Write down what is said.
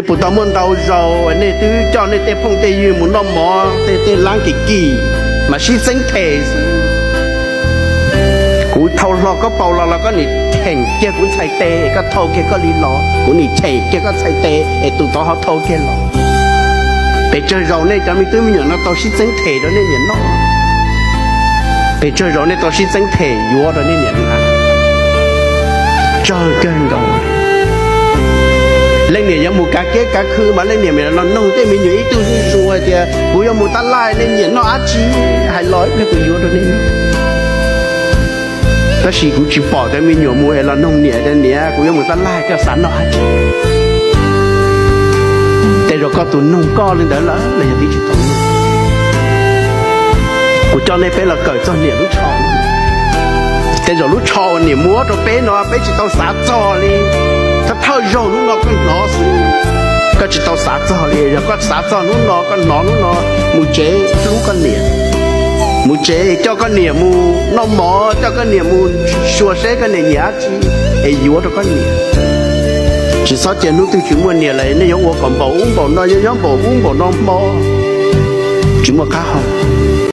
Puas tau muaj ntau zaus nej twb coj nej tej phooj tej ywg mus noj mov tej tej lab kim kim mas sib txeeb them xwb. Kuv thau hlo koj paus los los koj nim cheem kiag kuv txhais tes, koj thau kiag koj li los kuv nim cheem kiag koj txhais tes es tus tod ho thau kiag los. Pes tsawg zaus nej cov me tub me nyuam no tau sib txeeb them rau nej niam noj? Pes tsawg zaus nej tau sib txeeb them yuav rau nej niam noj? Tsawg kawg nkaus. Leej niam yuav mus kav kiab kav khw mas leej niam mam los noog tej me nyuam ib tug zuj zus hais tias kuv yuav mus tab laj nej niam noj dab tsi, hais los ib pliag kuv yuav rau nej noj. Tab sis kuv tsis pom cov me nyuam mus es los noog niam tias niam kuv yuav mus tab laj koj xav noj dab tsi. Tej zaum koj tus noog koj li ntawd lawm los yog twb tsis tau noog. Kuv coj nej peb los kawm txog niam lub tsho. Tej zaum lub tsho uas niam muab rau peb no peb tsis tau xav txog li. Thawj thawj zaug hnub no koj hnov xwb, koj tsis tau xav txog li. Yog koj xav txog hnub no, koj hnov hnub no, mus tsev hlub koj niam, mus tsev coj koj niam mus noj mov, coj koj niam mus xyuas seb koj niam nyiam dab tsi es yuav rau koj niam. Tsis txhob cia hnub twg tsis muaj niam lawm nej yuav ua kom npaum ub npaum no, yuav nyob npaum ub npaum no hmo tsis muaj qab hau.